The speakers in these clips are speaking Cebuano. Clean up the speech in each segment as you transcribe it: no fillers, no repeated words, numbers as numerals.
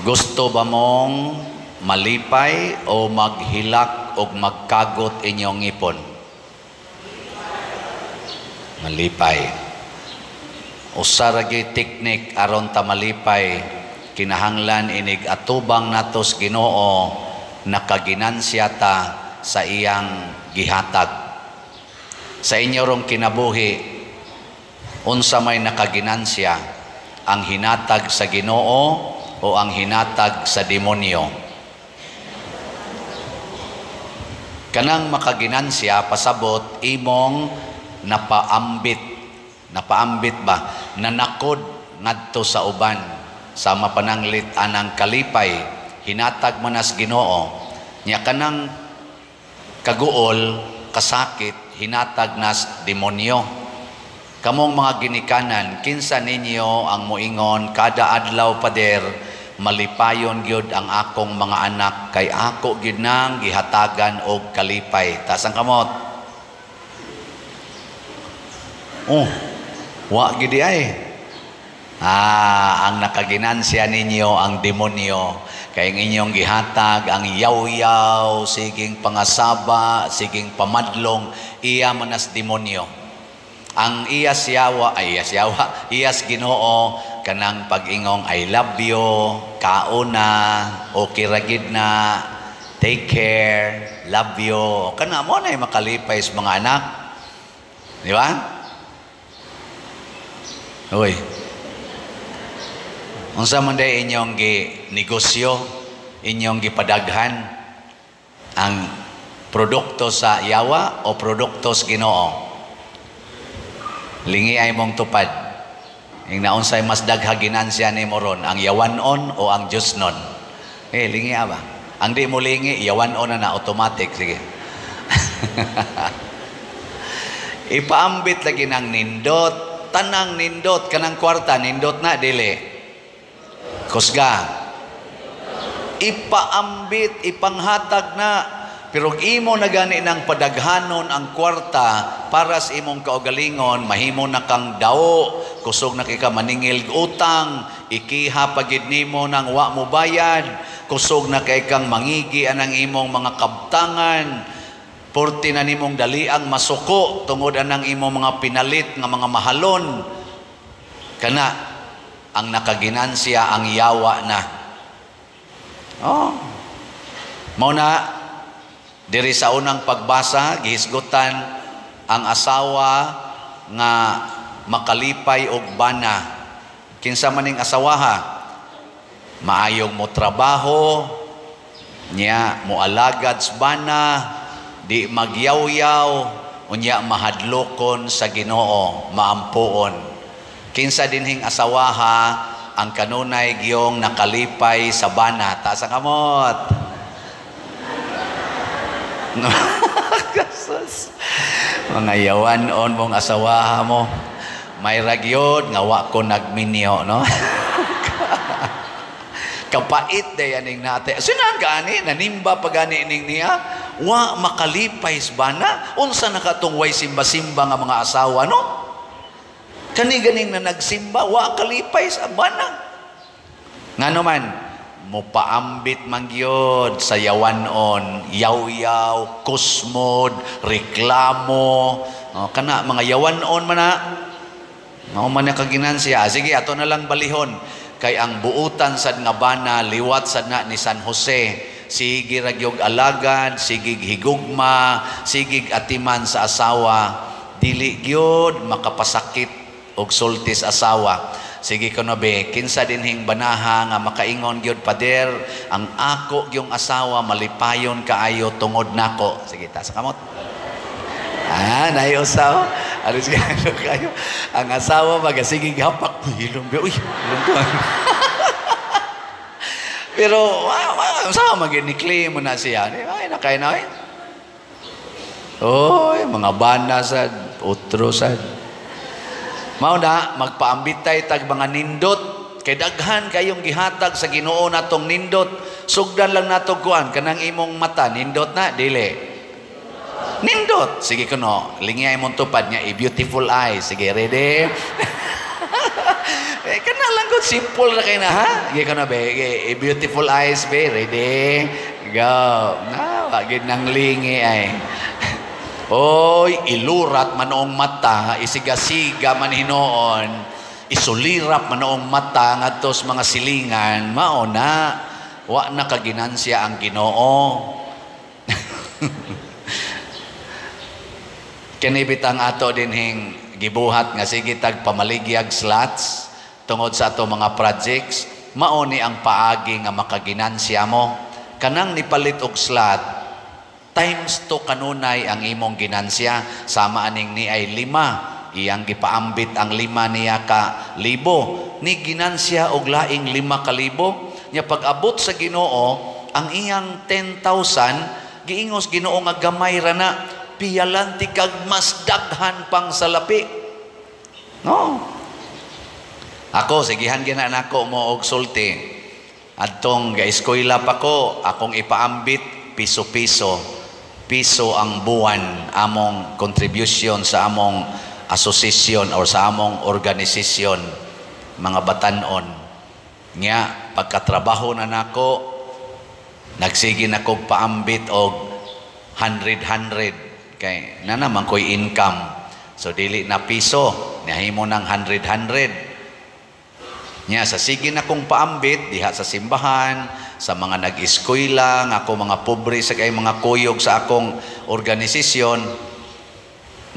Gusto ba mong malipay o maghilak o magkagot inyong ngipon? Malipay. Usa ra gyud teknik aron ta malipay, kinahanglan inig atubang natos Ginoo, nakaginansya ta sa iyang gihatag. Sa inyo rong kinabuhi, unsa may nakaginansya, ang hinatag sa Ginoo o ang hinatag sa demonyo? Kanang makaginansya, pasabot imong napaambit. Napaambit ba? Nanakod ngadto sa uban. Sama pananglit anang kalipay, hinatag man nas Ginoo. Nya kanang kaguol, kasakit, hinatag nas demonyo. Kamong mga ginikanan, kinsa ninyo ang moingon kada adlaw, "Pader, malipayon gyud ang akong mga anak kay ako gyud nang gihatagan og kalipay"? Taas ang kamot. Oh, wa gid ay. Ah, ang nakaginansya ninyo ang demonyo. Kay ang inyong gihatag ang yaw-yaw, siging pangasaba, siging pamadlong, iya manas demonyo. Ang iyas yawa, ay iyas yawa, iyas Ginoo, kanang pag-ingong "I love you", "kauna, okay ra gid na, "Take care, love you". Kana mo na makalipay sa mga anak. Di ba? Uy. Unsa man day inyong gi negosyo, inyong gipadaghan, ang produkto sa yawa o produkto sa Ginoo? Lingi ay mong tupad. Ing naunsay mas dagha ginansya ni mo ron, ang yawanon o ang Diyosnon? Eh, lingi ba? Ang di mo lingi, yawanon na na, automatic. Sige. Ipaambit lagi ng nindot, tanang nindot, kanang kwarta, nindot na, dili. Kusga. Ipaambit, ipanghatag na. Pero imo na gani ng padaghanon ang kwarta para sa imong kaugalingon, mahimo na kang dao, kusog na kay ka maningil utang, ikiha pagid nimo nang wa mo bayad, kusog na kay kang mangigi anang imong mga kabtangan, porti na nimong daliang masuko tungod anang imong mga pinalit nga mga mahalon. Kana ang nakaginansya ang yawa na. Oh. Mao na diri sa unang pagbasa gihisgutan ang asawa nga makalipay og bana. Kinsa man ning asawaha? Maayong mo trabaho, nya moalagad sa bana, di magyawyaw, unya mahadlokon sa Ginoo, maampuon. Kinsa dinhing asawaha ang kanunay giyong nakalipay sa bana? Taas ang kamot. Kasus. Mga yawan-on mong asawaha mo. May ragyod nga wa ko nagminyo, no? Kapait day aning nate. Sinan gani nanimba pa gani ning niya. Wa makalipay sa bana. Unsa na katong way simba-simba nga mga asawa, no? Kani ganing na nagsimba, wa kalipay sa bana. Ngano man, mopaambit man gyud sa yawanon, yaw-yaw, kusmod, reklamo, oh, kana mga yawanon man na. Mao man na kaginansya. Sige, ato na lang balihon. Kay ang buutan sad nga bana, liwat sad na ni San Jose. Sige ra gyud alagad, sige higugma, sige atiman sa asawa. Dili gyud makapasakit og sulti sa asawa. Sige kuno be, kinsa dinhing banaha nga makaingon gyud, "Pader, ang ako gyung asawa malipayon kaayo tungod nako"? Sige, taas ang kamot. Ah, nayo usaw. Alis kayo kayo. Ang asawa magasige hapak. Uy, hilom ba? Uy, hilom ba? Pero, wow, asawa maginikli mo na siya. Ay, nakay na ay. Oy, mga bana sad, utro sad. Mao na, magpaambitay tag mga nindot. Kay daghan kayong gihatag sa Ginoo natong nindot. Sugdan lang nato kuan kanang imong mata, nindot na dili. Nindot. Sige kuno, lingay mong tupad niya, i beautiful eye. Sige, ready? Eh, kana lang gud, simple ra kay na, ha? Gi ka na be, beautiful eyes be, ready? Go. Na, wa gid nang lingi ay. Oy, ilurat man ang mata, isigasiga man hinuon, isulirap man ang mata ngadto sa mga silingan, mao na wa na kaginansya ang Ginoo. Kini bitang ato dinhing gibuhat nga sige tag pamaligyag slots tungod sa ato mga projects, mao ni ang paagi nga makaginansya mo. Kanang nipalit og slot times 2 kanunay ang imong ginansya. Sama aning ni ay 5, iyang gipaambit ang 5 niya ka libo, ni ginansya og laing 5 ka libo. Nya pag-abot sa Ginoo ang iyang 10,000, giingos Ginoo nga gamay ra na, piyalan ti kag mas daghan pang salapi. No. Ako sigihan gina nako mo og sulti. Adtong ga-eskwela pa ko, akong ipaambit piso-piso. Piso ang buwan among contribution sa among association or sa among organisasyon, mga batanon. Nya pagkatrabaho na nako, nagsige na kog paambit og 100-100 kay na naman ko'y income. So dili na piso, nahimo ng 100-100. Nya sa sige na kong paambit diha sa simbahan, sa mga nag-eskwela, nga ako mga pobre sa kay mga kuyog sa akong organisasyon,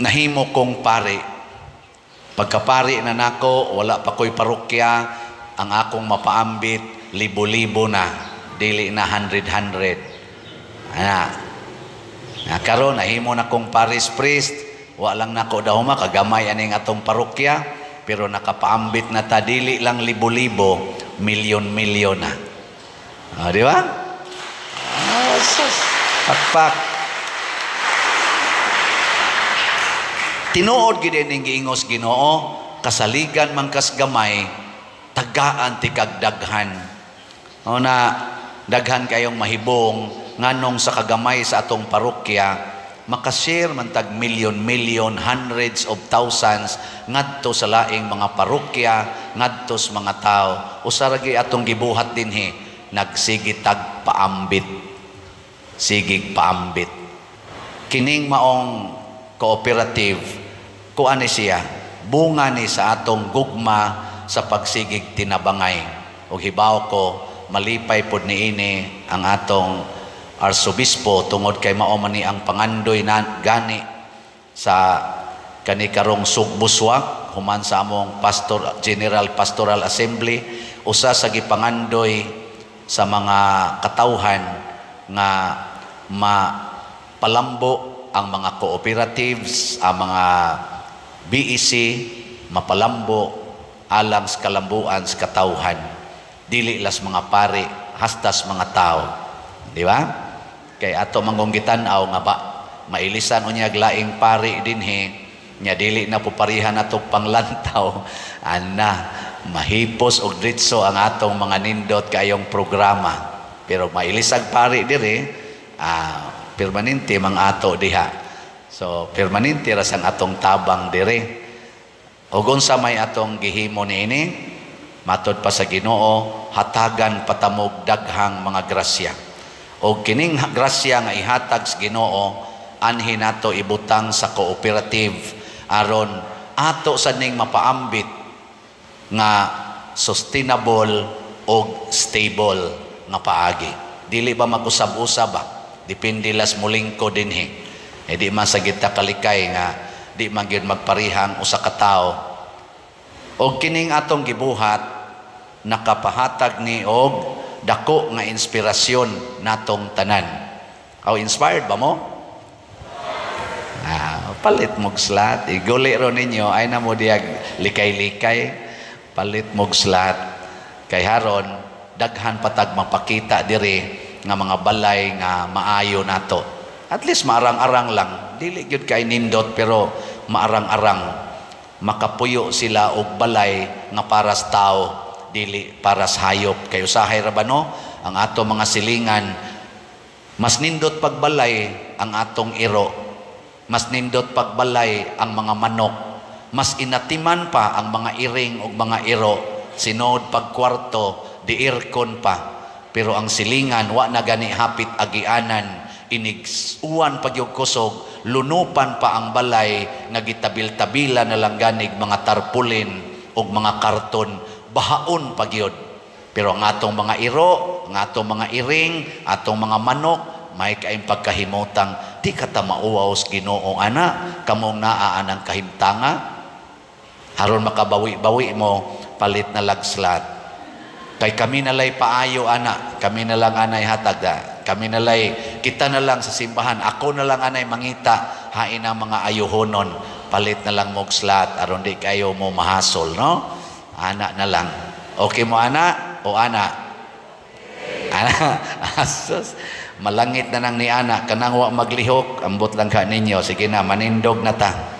nahimo kong pari. Pagkapari na nako, wala pa ko'y parokya, ang akong mapaambit libo-libo na, dili na 100-100. Ana. Na karon nahimo na kong parish priest, wa lang nako dahuma kagamay aning atong parokya, pero nakapaambit na ta dili lang libo-libo, milyon-milyon na. Ah, di ba? Ah, sus, pakpak. Tinuod gid ning giingos Ginoo, kasaligan man kas gamay, tagaan ti kag daghan. O na daghan kayong mahibong nganong sa kagamay sa atong parokya makashare man tag milyon-milyon, hundreds of thousands ngadto sa laing mga parokya, ngadto sa mga tao. Usa ra gyud atong gibuhat dinhi, nagsige tag paambit. Sigig paambit. Kining maong cooperative, kuan ni siya, bunga ni sa atong gugma sa pagsigig tinabangay. Og hibaw ko, malipay pod niini ang atong arsobispo tungod kay mao man ni ang pangandoy na gani sa kani karong Sugbuswak human sa among Pastor General Pastoral Assembly, usa sa gipangandoy sa mga katawhan nga mapalambo ang mga cooperatives, ang mga BEC, mapalambo alang sa kalambuan sa katawhan, dili las mga pari, hastas mga tao, di ba? Kay ato manggong gitan-aw nga ba mailisan unyag laing pari dinhi nya dili na puparihan atong panglantaw, ana mahipos og dritso ang atong mga nindot kayong programa. Pero mailisag pari diri, permanente mang ato diha. So permanente ra sang atong tabang diri. Og unsa may atong gihimo niini, matod pa sa Ginoo, hatagan patamog daghang mga grasya. O kining grasya nga ihatag sa Ginoo, anhi nato ibutang sa cooperative aron ato sa ning mapaambit nga sustainable og stable nga paagi. Dili ba mag-usab-usab ba? Depende las mulingko dinhi. Eh di man sa gita kalikay nga di man gyud magparihang usa ka tawo. Og kining atong gibuhat nakapahatag ni og dako nga inspirasyon natong tanan. Aw, inspired ba mo? Ah, palit mog slat. Iguli ro ninyo ay na mo diag likay-likay. Palit mog slat. Kay haron daghan patag mapakita diri nga mga balay nga maayo nato. At least maarang-arang lang. Dili gyud kay nindot pero maarang-arang. Makapuyo sila og balay nga para sa tao, dili para sa hayop. Kay usahay ra ba no? Ang ato mga silingan, mas nindot pagbalay ang atong iro, mas nindot pagbalay ang mga manok, mas inatiman pa ang mga iring ug mga iro Sinod pag kwarto, di aircon pa. Pero ang silingan, wa na gani hapit agianan, inig uwan pag kusog, lunupan pa ang balay nga gitabil-tabila na lang ganig mga tarpaulin ug mga karton, bahaon pa gyud. Pero ang atong mga iro, ang atong mga iring, atong mga manok, may kaayong pagkahimutang. Di ka ta mauwaw sa Ginoo ana, kamong naa anang kahimtanga. Aron makabawi-bawi mo, palit na lag slat. Kay kami na lay paayo ana, kami na lang anay hatag da. Kami na lay, kita na lang sa simbahan, ako na lang anay mangita, hain ang mga ayuhonon, palit na lang mog slat, aron di kayo mo mahasol, no? Ana na lang. Okay mo ana o ana? Ana, asos. Malangit na nang ni ana, kanang wa maglihok, ambot lang ka ninyo. Sige na, manindog na ta.